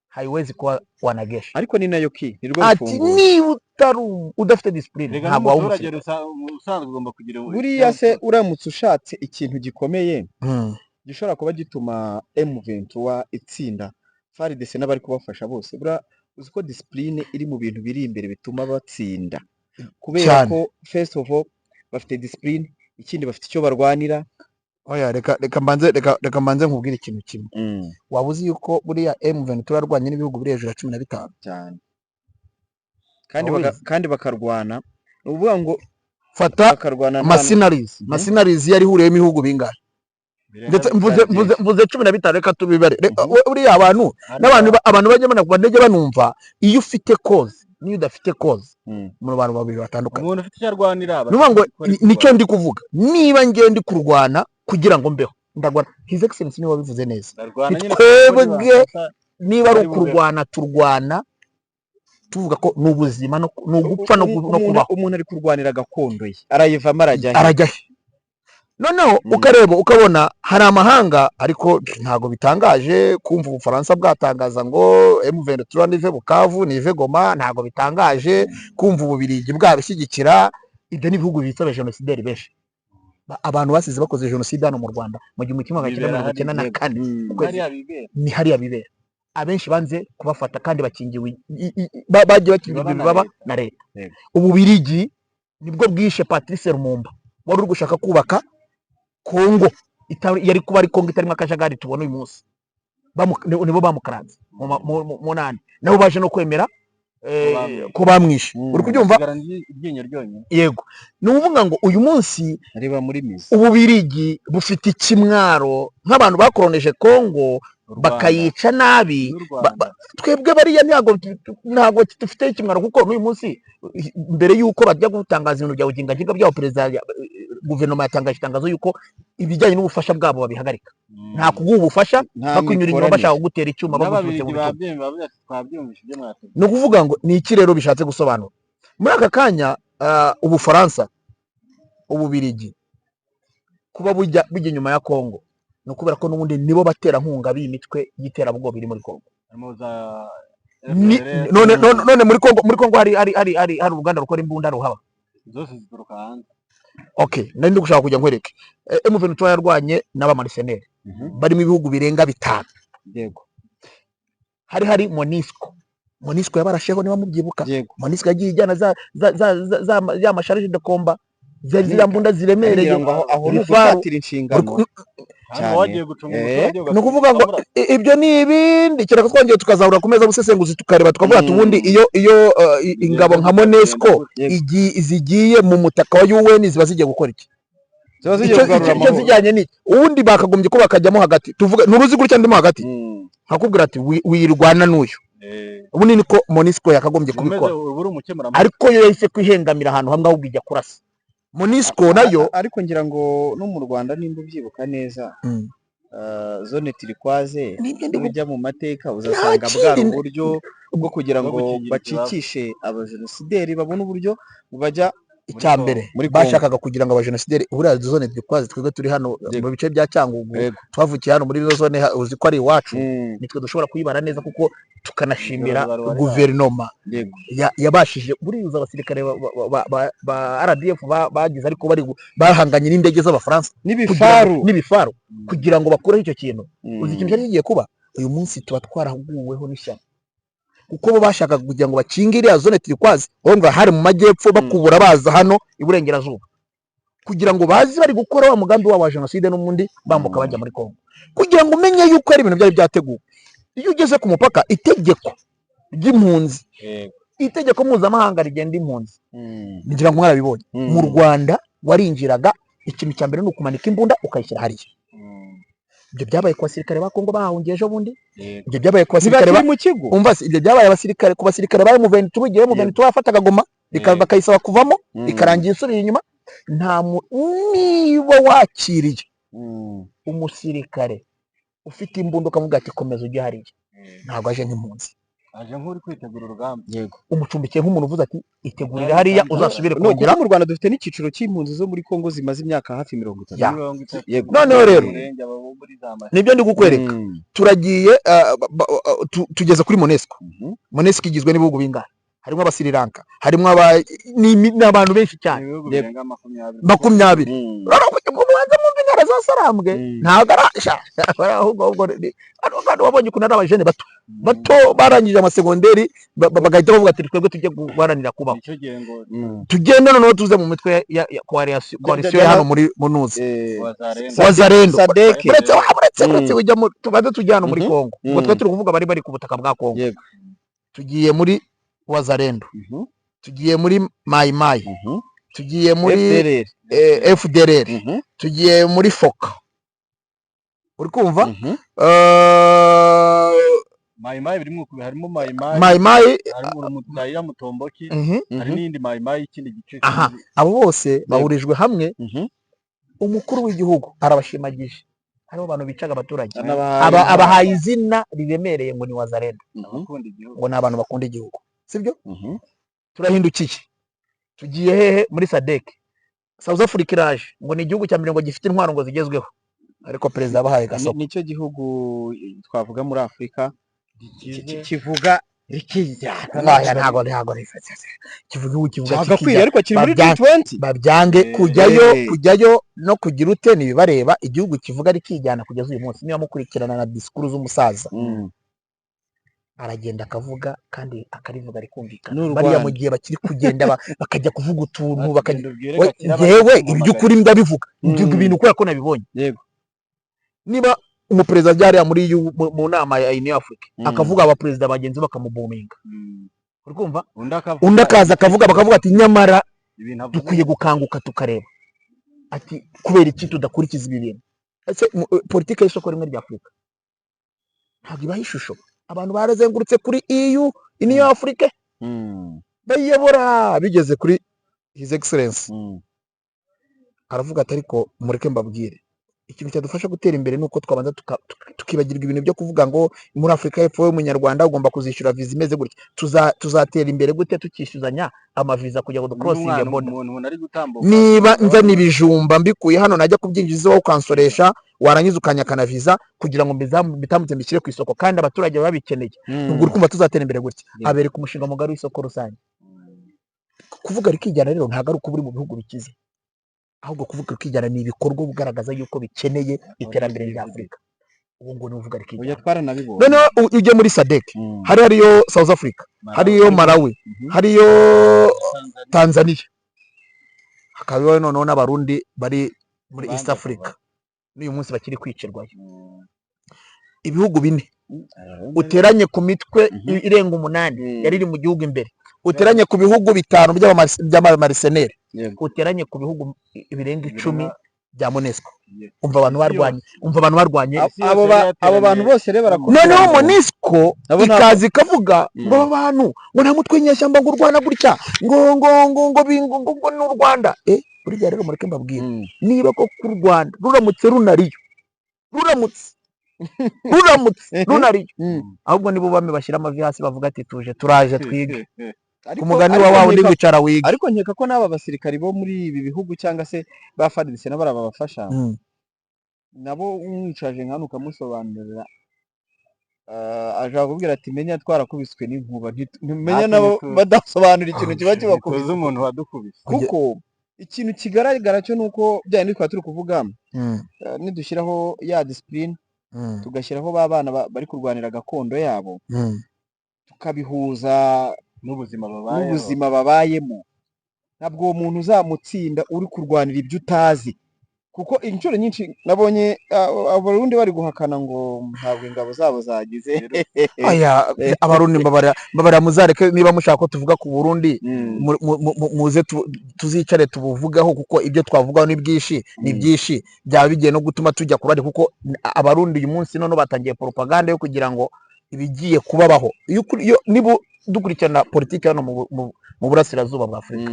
haiwezi kuwa wanajeshi. Ariko ni nayo ki nirwo Ati rufunguzo. niba utari udafite discipline, Rega ntabwo waba n'umuturage umusirikare. usanzwe ugomba kugira Buriya se uramutse ushatse ikintu gikomeye gishobora kuba gituma M23 itsinda FARDC n'abari kubafasha bose, buriya uzi ko discipline iri mu bintu biri imbere bituma batsinda, kubera Cyane. ko first of all bafite discipline, ikindi bafite icyo barwanira. Oya, reka mbanze nkubwire ikintu kimwe. Waba uzi yuko buriya M23 yarwanye n'ibihugu biri hejuru ya 15? Cyane kandi Wabizi? Kandi bakarwana, ni ukuvuga ngo Fata bakarwana mercenaries. Mercenaries yari ihuriyemo ibihugu bingahe? Birenga Ndetse mvuze bitanu. mvuze 15, reka tubibare. Buriya abantu n'abantu abantu bajya banajya banumva, iyo ufite cause n'iyo udafite cause mu bantu babiri batandukanye. Umuntu ufite icyo arwanira aba Ni ukuvuga ngo afite gukora nicyo ndi kuvuga, niba ngiye ndi kurwana kugira ngo mbeho, ndarwana. His Excellence niwe wabivuze neza. Ndarwana nyine Twebwe kuko nibafata niba ari bari bubeho. ukurwana, turwana tuvuga ko ni ubuzima ni ugupfa no kubaho. Umuntu ari kurwanira gakondo ye, arayivamo arajya he? Arajya he noneho? Ukareba ukabona hari amahanga, ariko ntabwo bitangaje kumva Ubufaransa bwatangaza ngo M23 nive Bukavu, nive Goma. Ntabwo bitangaje kumva Ububirigi bwabishyigikira. Ibyo ni ibihugu bibitse abajenosideri benshi. Abantu basize bakoze jenoside hano mu Rwanda mu gihumbi kimwe magana cyenda Bibera mirongo icyenda na Yego. kane ukwezi Hariya bibera. Ni hariya bibera. Abenshi banze kubafata kandi bakingiwe bagiye bakingirwa Ibibaba na ibibaba leta. Na leta. Yego. Ububirigi nibwo bwishe Patrice Lumumba wari uri gushaka kubaka Kongo yari kuba ari Kongo itarimo akajagari tubona uyu munsi. Nibo bamukaranze mu nani, nabo baje no kwemera bamwishe. ko bamwishe. Uri kubyumva? Asigarana iryinyo ryonyine. Yego, ni ukuvuga ngo uyu munsi Reba muri mizi. Ububirigi bufite ikimwaro nk'abantu bakoroneje Kongo U Rwanda. bakayica nabi. N'u Rwanda. Twebwe bariya ntabwo dufite ikimwaro, kuko n'uyu munsi mbere y'uko bajya gutangaza ibintu bya ujingajinga byabo, perezida guverinoma yatangaje itangazo y'uko ibijyanye n'ubufasha bwabo babihagarika. Nta kuguha ubufasha Nta bakunyura inyuma mikoranire. bashaka kugutera icyuma baguturutse N'Ababirigi mu bitugu. babyemeye, bavuze ati twabyumvise ibyo mwatubwiye. Ni ukuvuga ngo ni iki rero bishatse gusobanura muri aka kanya? Ubufaransa, Ububirigi kuba bujya inyuma ya Kongo ni ukubera ko n'ubundi nibo baterankunga b'iyi mitwe y'iterabwoba iri muri Kongo. Harimo za FDLR, None muri Kongo hari uruganda rukora imbunda ruhaba? Zose zituruka hanze. Okay, nari ndi gushaka kujya nkwereke. M23 yarwanye n'abamercenaires barimo ibihugu birenga 5. Hari MONUSCO. MONUSCO yabarasheho, niba mubyibuka. MONUSCO yagiye ijyana za ya ma chars de combat, ziriya mbunda ziremereye, Ngira ngo aho ni ibifaru. ugufatira inshingano Hano cyane. wagiye gucunga umuturage Ni ukuvuga ngo ugakomeza ibyo ni ibindi, kereka twongeye tukazahura ku meza y'ubusesenguzi, tukareba tukavuga ati ubundi iyo ingabo nka MONUSCO zigiye mu mutaka wa UN ziba zigiye gukora iki? Ziba zigiye kugarura Icyo amahoro. zijyanye ni iki? Ubundi bakagombye ko bakajyamo hagati, tuvuga nturuzi gutya, ndimo hagati nkakubwira ati wirwana n'uyu. Ubundi niko MONUSCO yakagombye Umeze kubikora. uba uri umukemurampaka. Ariko yo yahise kwihengamira ahantu hamwe, ahubwo ijya kurasa MONUSCO nayo. Ariko ngira ngo no mu Rwanda, nimba ubyibuka neza, zone turquoise, Nibyo ndi nujya mu mateka uzasanga bwari kindi uburyo bwo kugira Bwo ngo gukingira ikibaba. bacicishe abajenosideri, babone uburyo bajya Icya mbere muri Congo. bashakaga kugira ngo abajenosideri, buriya zone turquoise, twebwe turi hano mu bice bya Cyangugu, twavukiye hano muri izo zone, uzi ko ari iwacu, nitwe dushobora kuyibara neza, kuko tukanashimira Ibyo bari guverinoma yabashije buriya abasirikare ba RDF bagize, ariko bari bahanganye n'indege z'Abafaransa N'ibifaru. N'ibifaru kugira ngo bakureho icyo kintu. Uzi ikintu cyari kigiye kuba uyu munsi? Tuba twarahuguweho n'ishyano. Kuko bo bashakaga kugira ngo bakinge iriya zone turquoise, urumva hari mu majyepfo, bakubura baza hano iburengerazuba, kugira ngo baze bari gukora wa mugambi wabo wa jenoside, n'ubundi bambuka bajya muri Kongo. Kugira ngo umenye yuko ari ibintu byari byateguwe, iyo ugeze ku mupaka, itegeko ry'impunzi, itegeko mpuzamahanga rigenda impunzi, ngira ngo mwarabibonye, mu Rwanda warinjiraga, ikintu cya mbere ni ukumanika imbunda ukayishyira hariya. Ibyo byabaye ku basirikare ba Kongo bahahungiye ejo bundi. Ibyo byabaye ku basirikare ba Ntibakiri mu kigo. Umva se, ibyo byabaye abasirikare ku basirikare ba M23, igihe M23 yafataga Goma, bakayisaba kuvamo, ikarangira isubiye inyuma. Nta niba wakiriye umusirikare ufite imbunda ukavuga ati komeza ujye hariya, ntabwo aje nk'impunzi. Aje nk'uri kwitegura urugamba. Umucumbikiye nk'umuntu uvuze ati itegurire hariya uzasubire No, kongera. kuko mu Rwanda dufite n'icyiciro cy'impunzi zo muri Kongo zimaze imyaka hafi 30. Ya. 30. Noneho rero, Umurenge, abo muri za Masisi. Nibyo ndi kukwereka. Turagiye, tugeze kuri MONUSCO. MONUSCO igizwe n'ibihugu bingahe? Harimo aba Sri Lanka, harimo aba ni abantu benshi cyane. Ibihugu birenga 20. 20. Urabona ko mubanza mwumva intara za Sarambwe. Ntabwo arasha ahubwo hano wabonye ukuntu ari abajene bato bato barangije amasegonderi, bagahita bavuga ati twebwe tujye guharanira kubaho. Nicyo gihe ngo Tugende noneho tuze mu mitwe ya coalition ya hano muri munuzi. Wazarendo. Wazarendo. SADC. Uretse ujya mu tubanze tujya hano muri Kongo, ubwo twe turi kuvuga bari ku butaka bwa Kongo. Tugiye muri Wazarendo, tugiye muri Mayi Mayi, tugiye muri FDLR. FDLR, tugiye muri FOCA, uri kumva? Mayi Mayi birimo harimo Mayi Mayi. Mayi Mayi. Harimo Raia Mutomboki. Hari n'iyindi Mayi Mayi, ikindi gice. Aha, abo bose bahurijwe hamwe. Umukuru w'igihugu arabashimagije, hariho abantu bicaga abaturage, abahaye izina riremereye ngo ni Wazarendo, Abakunda igihugu. ngo ni abantu bakunda igihugu, sibyo? Turahindukiye, tugiye hehe? Muri SADC. South Africa iraje ngo ni igihugu cya mbere ngo gifite intwaro ngo zigezweho, ariko perezida yabahaye gasopo. Nicyo gihugu twavuga muri Afurika Gikize. kivuga rikijyana. Oya, ntago kivuga igihugu kivuga Cyagakwiye, kikijyana. ariko kiri muri G20. Babyange kujyayo, kujyayo no kugira ute ntibibareba. Igihugu kivuga rikijyana kugeza uyu munsi, niba mukurikirana na disikuru z'umusaza, aragenda akavuga kandi akarivuga rikumvikana. N'u Bariya Rwanda. mu gihe bakiri kugenda bakajya kuvuga utuntu bakajya Genda ubwire We, Gakire njyewe abamuhamagaye. iby'ukuri ndabivuga, mvuga ibintu kubera ko nabibonye. Niba umuperezida ajya hariya muri mu nama ya Union Africa, akavuga, abaperezida bagenzi be bakamubuminga, uri kumva? Undi akavuga. Undi akaza akavuga, bakavuga ati nyamara Ibintu avuze. dukwiye gukanguka tukareba ati kubera iki tudakurikiza ibi bintu? Ese politike y'isoko rimwe rya Afurika ntabwo ibaha ishusho? Abantu barazengurutse kuri EU, Union Afrique, bayiyobora bigeze kuri His Excellence, aravuga ati ariko mureke mbabwire, ikintu cyadufasha gutera imbere ni uko twabanza tukibagirwa ibintu byo kuvuga ngo muri Afurika y'Epfo wowe munyarwanda ugomba kuzishyura viza imeze gutya. Tuzatera imbere gute tukishyuzanya amaviza kugira ngo ducrossinge N'umwana border? Umuntu ari gutambuka. Niba nzana ibijumba mbikuye hano, najya kubyinjiza iwawe ukansoresha, warangiza ukanyakana viza kugira ngo mbitambutse mbishyire ku isoko, kandi abaturage baba babikeneye, ubwo uri kumva tuzatera imbere gutya? Abereka umushinga mugari w'isoko rusange. Kuvuga rikijyana rero ntabwo ari ukuba uri mu bihugu bikize, ahubwo kuvuga rikijyana ni ibikorwa ugaragaza yuko bikeneye iterambere rya Afurika. Ubu ngo ni uvuga Oya, rikijyana. twaranabibonye. Noneho ujye muri SADC, hariyo South Africa, hariyo Malawi, hariyo Tanzania, hakabaho noneho n'Abarundi bari muri East Banze Africa n'uyu munsi bakiri kwicirwayo. Ibihugu bine uteranye ku mitwe irenga 8 yari iri mu gihugu imbere, uteranye ku bihugu 5 by'abamercenaires, uteranye ku bihugu birenga 10 bya MONUSCO. Umva abantu barwanye, umva abantu barwanye. Abo bantu bose rero barakora. Noneho MONUSCO Nabo ntabwo- ikaza ikavuga ngo aba bantu ngo nta mutwe w'inyeshyamba ngo urwana gutya, ngo ngo ngo ngo ngo ngo ngo ni u Rwanda. Burya rero mureke mbabwire, niba koko u Rwanda ruramutse runariyo, ruramutse runariyo, ahubwo nibo bame bashyira amavi hasi bavuga ati tuje, turaje twige ku mugani wa wa wundi, wicara wige. Ariko nkeka ko n'aba basirikari bo muri ibi bihugu cyangwa se ba FARDC nabo babafasha, nabo umwicaje nkano ukamusobanurira, ashobora kubwira ati menya twarakubiswe n'inkuba, ntimenya Natwe nabo ntituzi. badasobanura ikintu kiba kibakubise. Tuzi umuntu wadukubise. Kuko ikintu kigaragara cyo ni uko bya bindi twaba turi kuvuga, nidushyiraho ya discipline, tugashyiraho ba bana bari kurwanira gakondo yabo. Tukabihuza n'ubuzima babayeho. N'ubuzima babayemo. Ntabwo uwo muntu uzamutsinda uri kurwanira ibyo utazi, kuko inshuro nyinshi nabonye Abarundi bari guhakana ngo ntabwo ingabo zabo zagize. Aya, Abarundi, mbabara, mbabara, muzareke. Niba mushaka ko tuvuga ku Burundi, muze tuzicare tubuvugaho, kuko ibyo twavugaho ni byinshi, ni byinshi byaba bigiye no gutuma tujya ku ruhande, kuko Abarundi uyu munsi none batangiye propaganda yo kugira ngo ibigiye kubabaho. Iyo niba dukurikirana politiki hano mu burasirazuba bwa Afurika,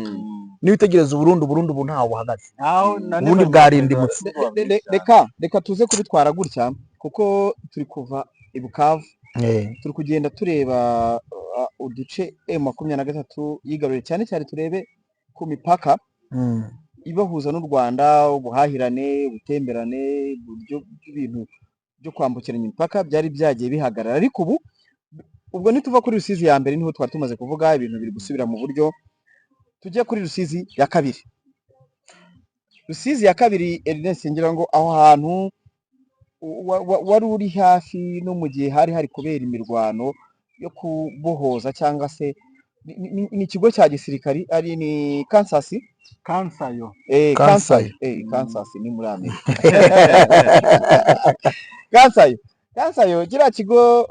niba witegereza Uburundi, Uburundi ubu ntaho buhagaze. Ntaho na Uburundi bwarindimutse. Reka tuze kubitwara gutya, kuko turi kuva i Bukavu, turi kugenda tureba uduce M23 yigaruriye, cyane cyane turebe ku mipaka ibahuza n'u Rwanda, ubuhahirane, ubutemberane, uburyo bw'ibintu byo kwambukiranya imipaka byari byagiye bihagarara. Ariko ubu ubwo nituva kuri Rusizi ya mbere, niho twari tumaze kuvuga ibintu biri gusubira mu buryo, tujye kuri Rusizi ya kabiri. Rusizi ya kabiri, Ernest, ngira ngo aho hantu wari uri hafi no mu gihe hari kubera imirwano yo kubohoza, cyangwa se ni ikigo cya gisirikari, ari ni Kansas. Kansayo. Kansayo. Kansayo, Kansas ni muri Amerika. Kansayo, Kansayo, kiriya kigo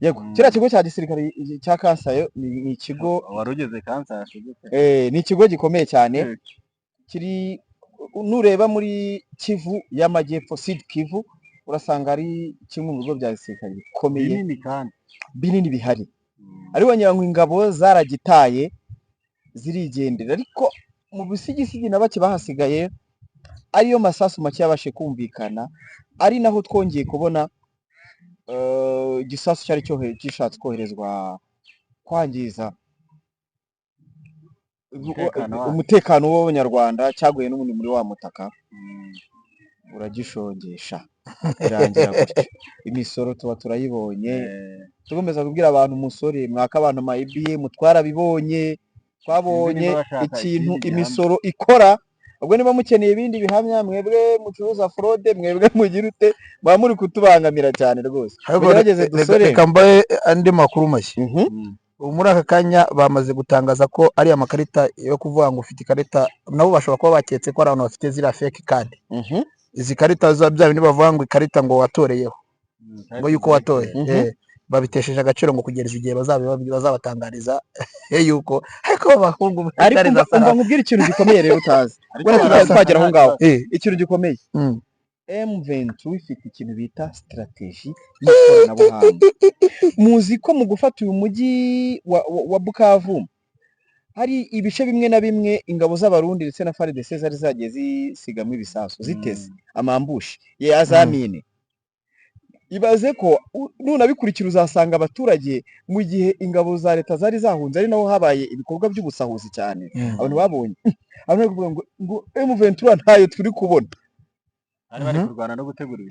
yego, kiriya kigo cya gisirikare cya Kansayo ni ikigo Wari ugeze Kansas gute? Ni ikigo gikomeye cyane kiri, nureba muri Kivu y'Amajyepfo, Sud Kivu, urasanga ari kimwe mu bigo bya gisirikare bikomeye, Binini kandi. Binini bihari. Ariko ngira ngo ingabo zaragitaye zirigendera, ariko mu bisigisigi na bake bahasigaye, ariyo masasu make yabashe kumvikana, ari naho twongeye kubona igisasu cyari gishatse koherezwa kwangiza Umutekano wacu. Umutekano w'Abanyarwanda, cyaguye n'ubundi muri wa mutaka uragishongesha, birangira gutyo. Imisoro tuba turayibonye. Tugomeza kubwira abantu umusore mwaka abantu ama EBM, twarabibonye, twabonye Sinzi niba bashaka ikintu ikindi gihamya. Imisoro ikora. Ubwo niba mukeneye ibindi bihamya, mwebwe mucuruza fraude, mwebwe mugira ute, muba muri kutubangamira cyane rwose. Ariko Mugerageze dusore. Reka mbahe andi makuru mashya. Ubu muri aka kanya bamaze gutangaza ko ari amakarita yo kuvuga ngo ufite ikarita, nabo bashobora kuba baketse ko ari abantu bafite ziriya fake card, izi karita za bya bindi bavuga ngo ikarita ngo watoreyeho, ngo yuko watoye, babitesheje agaciro ngo kugeza igihe bazabatangariza yuko, ariko abahungu Ariko intare za umva, Sahara. nkubwire ikintu gikomeye rero utazi. Ariko Wenda tutari twagera aho ngaho, ikintu gikomeye, M23 ifite ikintu bita stratégie y'ikoranabuhanga. Muzi ko mu gufata uyu mujyi wa Bukavu, hari ibice bimwe na bimwe ingabo z'Abarundi ndetse na FARDC zari zagiye zisigamo ibisasu, ziteze ama ambush ya za mine. Ibaze ko nunabikurikira uzasanga abaturage, mu gihe ingabo za leta zari zahunze, ari naho habaye ibikorwa by'ubusahuzi cyane, abantu babonye, abantu bari kuvuga ngo M23 ntayo turi kubona. Bari bari kurwana no gutegura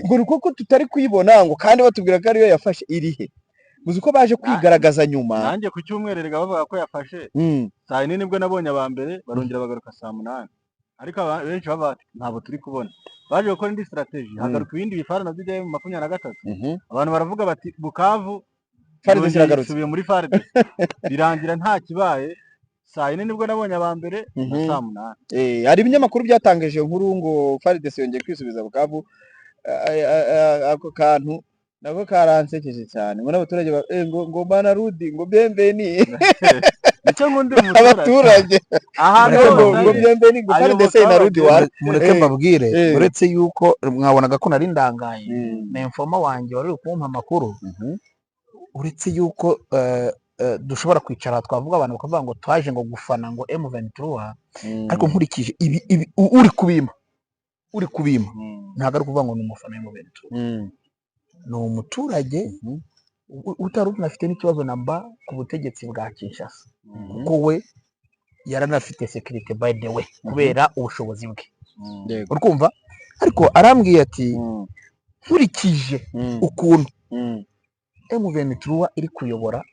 Ngo ni kuko tutari kuyibona, ngo kandi batubwira ko ariyo yafashe, irihe? Muzi ko baje kwigaragaza nyuma. Nanjye ku cyumweru erega bavuga ko yafashe, saa yine nibwo nabonye aba mbere, barongera bagaruka saa munani, ariko benshi baba bati ntabwo turi kubona. Baje gukora indi stratégie, hagaruka ibindi bifara nabyo bya M23, abantu baravuga bati Bukavu FARDC yongeye iragarutse. Isubiye muri FARDC, birangira nta kibaye. Saa yine nibwo nabonye aba mbere na saa munani. Hari ibinyamakuru byatangaje iyo nkuru ngo FARDC yongeye kwisubiza Bukavu. Ako kantu nako karansekeje cyane, ngo n'abaturage ngo Banarudi, ngo bienvenue. Nicyo nkundira umuturage. Abaturage Ahantu ngo hose ngo ari bienvenue, ngo ayoboka FARDC inarudi wa abaturage. Mureke mbabwire, uretse yuko mwabonaga ko nari ndangaye, na informer wanjye wari uri kumpa amakuru, uretse yuko dushobora kwicara twavuga, abantu bakavuga ngo twaje ngo gufana ngo M23, ariko nkurikije ibi uri kubima ntabwo ari ukuvuga ngo ni umufana wa M23, ni umuturage utari unafite n'ikibazo na mba ku butegetsi bwa Kinshasa, kuko we yaranafite sécurité by the way kubera ubushobozi bwe, urikumva? Ariko arambwiye ati nkurikije ukuntu M23 iri kuyobora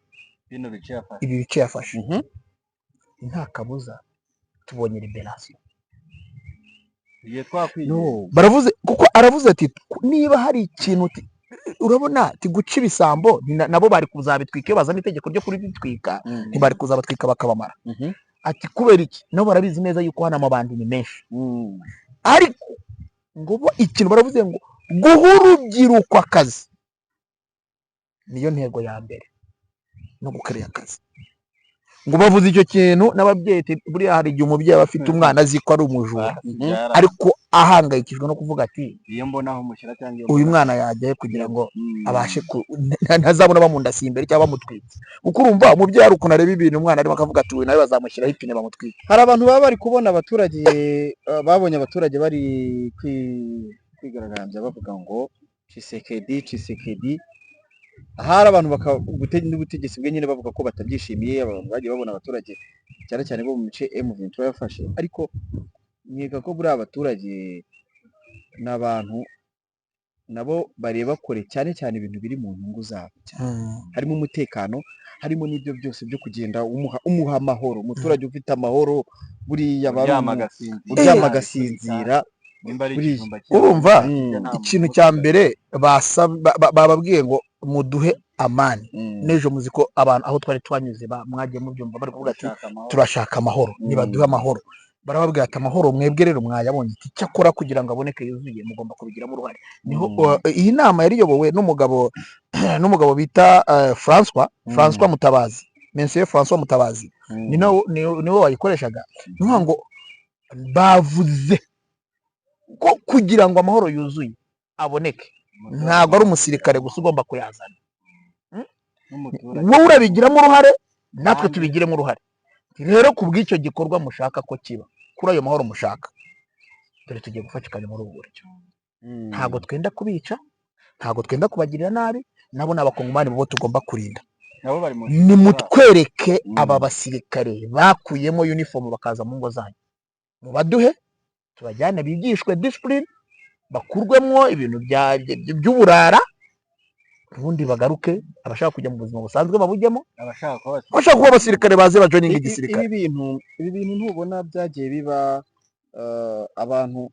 bino bice yafashe, ibi bice yafashe, Nta kabuza tubonye libération. Tugiye twakwiye. No. Baravuze, kuko aravuze ati niba hari ikintu urabona ati guca ibisambo nabo bari kuzabitwika iyo bazana itegeko ryo kubitwika, ntibari kuzabatwika bakabamara. Ati kubera iki? Nabo barabizi neza yuko hano amabandi ni menshi, ariko ngo bo ikintu baravuze ngo guha urubyiruko akazi niyo ntego ya mbere no gukorera akazi. Ngo bavuze icyo kintu n'ababyeyi ati buriya hari igihe umubyeyi aba afite umwana azi ko ari umujura, ariko ahangayikishijwe no kuvuga ati iyo mbona aho mushyira cyangwa iyo uyu mbona mwana yajyayo kugira ngo abashe ntazabona bamundasiye imbere cyangwa bamutwitse, kuko urumva umubyeyi hari ukuntu areba ibintu umwana arimo akavuga ati uyu nawe bazamushyiraho ipine bamutwike. Hari abantu baba bari kubona abaturage, babonye abaturage bari kwigaragambya bavuga ngo Tshisekedi, Tshisekedi. Ahari abantu n'ubutegetsi bwe nyine bavuga ko batabyishimiye. Abantu bagiye babona abaturage cyane cyane bo mu bice M23 yafashe, ariko nkeka ko buriya abaturage ni abantu nabo bareba kure, cyane cyane ibintu biri mu nyungu zabo cyane, harimo umutekano, harimo n'ibyo byose byo kugenda umuha amahoro. Umuturage ufite amahoro buriya aba ari uryama agasinzira. Uryama agasinzira. Nimba ari Buriya. ikijumba. Urumva, ikintu cya mbere bababwiye ngo muduhe amani. N'ejo muzi ko abantu aho twari twanyuze mwagiye mubyumva bari kuvuga ati turashaka amahoro, nibaduhe amahoro. Barababwira ati amahoro mwebwe rero mwayabonye, ati cyakora kugira ngo aboneke yuzuye mugomba kubigiramo uruhare. Niho iyi nama yari iyobowe n'umugabo bita François, François Mutabazi, Monsieur François Mutabazi, ni niwe wayikoreshaga. Ni ukuvuga ngo bavuze ko kugira ngo amahoro yuzuye aboneke ntabwo ari umusirikare gusa ugomba kuyazana, wowe urabigiramo uruhare, natwe tubigiremo uruhare. Rero ku bw'icyo gikorwa mushaka ko kiba, kuri ayo mahoro mushaka, dore tugiye gufatikanya muri ubu buryo. Ntabwo twenda kubica, ntabwo twenda kubagirira nabi, nabo ni abakongomani bo tugomba kurinda. Nabo bari mu nshingano zabo. Nimutwereke aba basirikare bakuyemo uniform bakaza mu ngo zanyu, mubaduhe tubajyane bigishwe discipline, bakurwemo ibintu by'uburara, ubundi bagaruke. Abashaka kujya mu buzima busanzwe babujyemo, abashaka kuba abashaka kuba abasirikare baze bajoininga igisirikare. Ibi bintu ntubona byagiye biba, abantu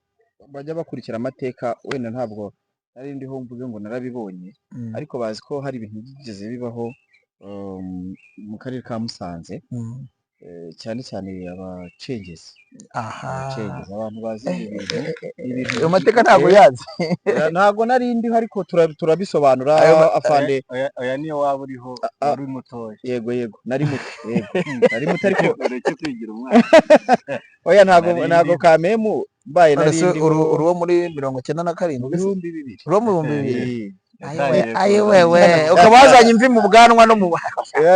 bajya bakurikira amateka, wenda ntabwo nari ndiho mvuge ngo narabibonye, ariko bazi ko hari ibintu byigeze bibaho mu karere ka Musanze, cyane cyane abacengezi. Abacengezi, abantu bazi ibi bintu, ni ibintu Ayo mateka ntabwo yazi. Ntabwo nari ndiho, ariko turabisobanura afande. Oya, niyo waba uriho wari mutoya. Yego, nari muto, yego nari muto, ariko ureke kwigira umwana. Oya, ntabwo Nari ntabwo ndiho. kamemu mbaye None nari se ndiho. Uri uwo muri 97 se? 2000. Uri uwo mu 2000? Yatangiye Ayi kuza. wewe, ukaba wazanye imvi mu bwanwa no mu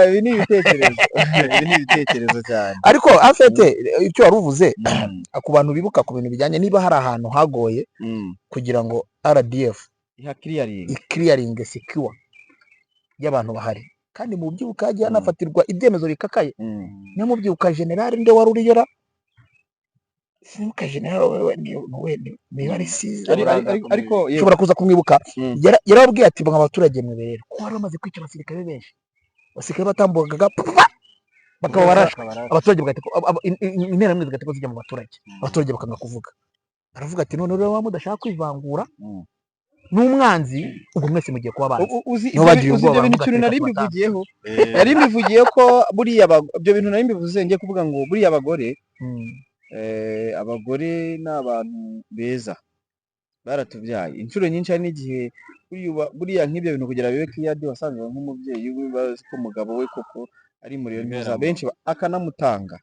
Ibi ni ibitekerezo, ibi ni ibitekerezo cyane. Ariko afete icyo wari uvuze ku bantu bibuka ku bintu bijyanye, niba hari ahantu hagoye kugira ngo RDF iha clearing, iclearing secure y'abantu bahari, kandi mu byibuka hagiye hanafatirwa ibyemezo bikakaye. Niyo mubyibuka general nde wari uriyora, sinibuka general wewe niba ari size Ariko yego. Ushobora kuza kumwibuka. Yarababwiye ati mwa abaturage mwe rero, ko bari bamaze kwica abasirikare benshi, abasirikare batambukaga pa, bakaba barashwe, abaturage bagahita interahamwe zigahita zijya mu baturage, abaturage bakanga kuvuga. Baravuga ati none rero mudashaka kwivangura n'umwanzi, ubwo mwese mugiye kuba abanzi. Uzi Niho bagiye uzi ubwoba, ibyo bintu, baravuga ikintu ati nari reka tubatange. mbivugiyeho, nari mbivugiye ko buriya ibyo bintu nari mbivuze ngiye kuvuga ngo buriya abagore, abagore ni abantu beza, baratubyaye inshuro nyinshi. Hari n'igihe buriya nk'ibyo bintu kugira bibe cleared, wasangaga nk'umubyeyi we bazi ko umugabo we koko ari muri iyo ntuza, benshi akanamutanga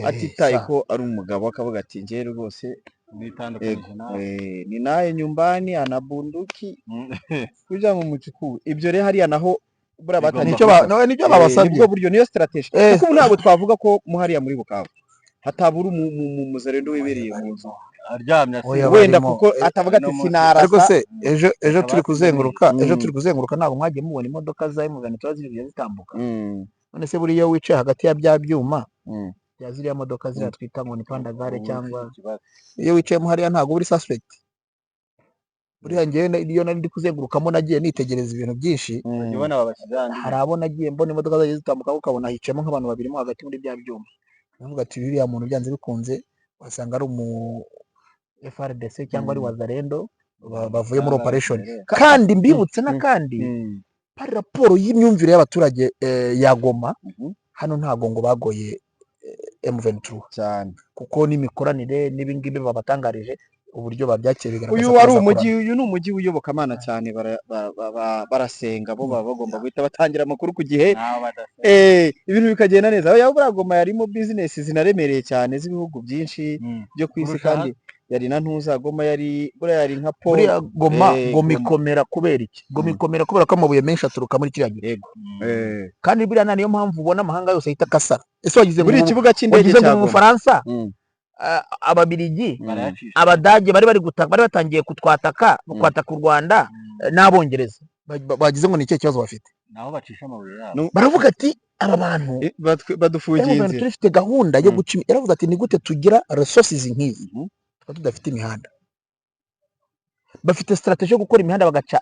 atitaye ko ari umugabo, akavuga ati njyewe rwose nitandukanyije nawe. Ni naye nyumbani ana bunduki kugira ngo muchukue. Ibyo rero hariya naho buriya batangiye Nicyo no, nicyo babasabye. Nibwo buryo, niyo strategy, Eh. kuko ubu ntabwo twavuga ko mu hariya muri Bukavu hatabura umuzarendo wibereye mu nzu aryamye. Oya, wenda barimo. kuko atavuga ati No munsi. sinarasa. Ariko se ejo turi kuzenguruka, ejo Mm. turi kuzenguruka, ntabwo mwagiye mubona imodoka za M23 ziri kujya zitambuka? None se buriya iyo wicaye hagati ya bya byuma bya ziriya modoka ziriya twita ngo ni pandagare, cyangwa iyo wicayemo hariya, ntabwo uri suspect? Buriya njyewe iyo nari ndi kuzengurukamo nagiye nitegereza ibintu byinshi. Ubona babashyize ahandi. Hari abo nagiye mbona imodoka zagiye zitambuka, ukabona hicayemo nk'abantu babiri mo hagati muri bya byuma. Baravuga ati: "Uriya muntu byanze bikunze wasanga ari umu FARDC cyangwa ari Wazalendo bavuye muri operation." Kandi mbibutse n'akandi, par rapport y'imyumvire y'abaturage ya Goma, hano ntago ngo bagoye M23 cyane, kuko n'imikoranire n'ibingibi babatangarije, uburyo babyakiriye bigaragaza Uyu ko wari bazakorana. umujyi, uyu ni umujyi w'iyobokamana cyane, barasenga, bo baba bagomba guhita batangira amakuru ku gihe, Ntaho badasenga. Ibintu bikagenda neza. Oya, buriya Goma yarimo business zinaremereye cyane z'ibihugu byinshi byo ku isi, Kurusha kandi yari na ntuza, Goma yari, buriya yari nka port. Buriya Goma, Goma. Goma ikomera kubera iki? Goma ikomera kubera ko amabuye menshi aturuka muri kiriya gihe. Kandi buriya niyo mpamvu ubona amahanga yose ahita akasara. Ese wagize ngo Buriya ikibuga cy'indege wagize ngo cya mu Goma. Bufaransa, Ababiligi, Barayacisha. Abadage bari gutaka, bari batangiye kutwataka, kwataka u Rwanda, n'Abongereza bagize ngo ni ikihe kibazo bafite? Naho bacisha amabuye yabo. No. Baravuga ati: "Aba bantu Badufungiye M23 inzira." ifite gahunda yo guca yaravuze ati: "Ni gute tugira resources nk'izi tukaba tudafite imihanda?" Bafite strategy yo gukora imihanda, bagaca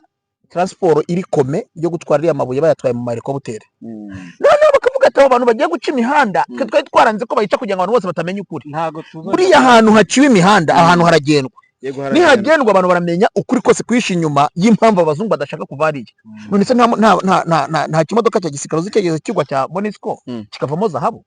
transport iri kome yo gutwara ariya mabuye, bayatwaye mu mahelikopteri. Noneho bakavuga ati: "Abo bantu bagiye guca imihanda, twe twari twaranze ko bayica kugira ngo abantu bose batamenya ukuri." Ntago tuzongera. Buriya ahantu haciwe imihanda, ahantu haragendwa. Yego, haragenda. Nihagendwa, abantu baramenya ukuri kose kwihishe inyuma y'impamvu abazungu badashaka kuva hariya. None se nta kimodoka cya gisirikare uzi cyigeze kigwa cya MONUSCO kikavamo zahabu?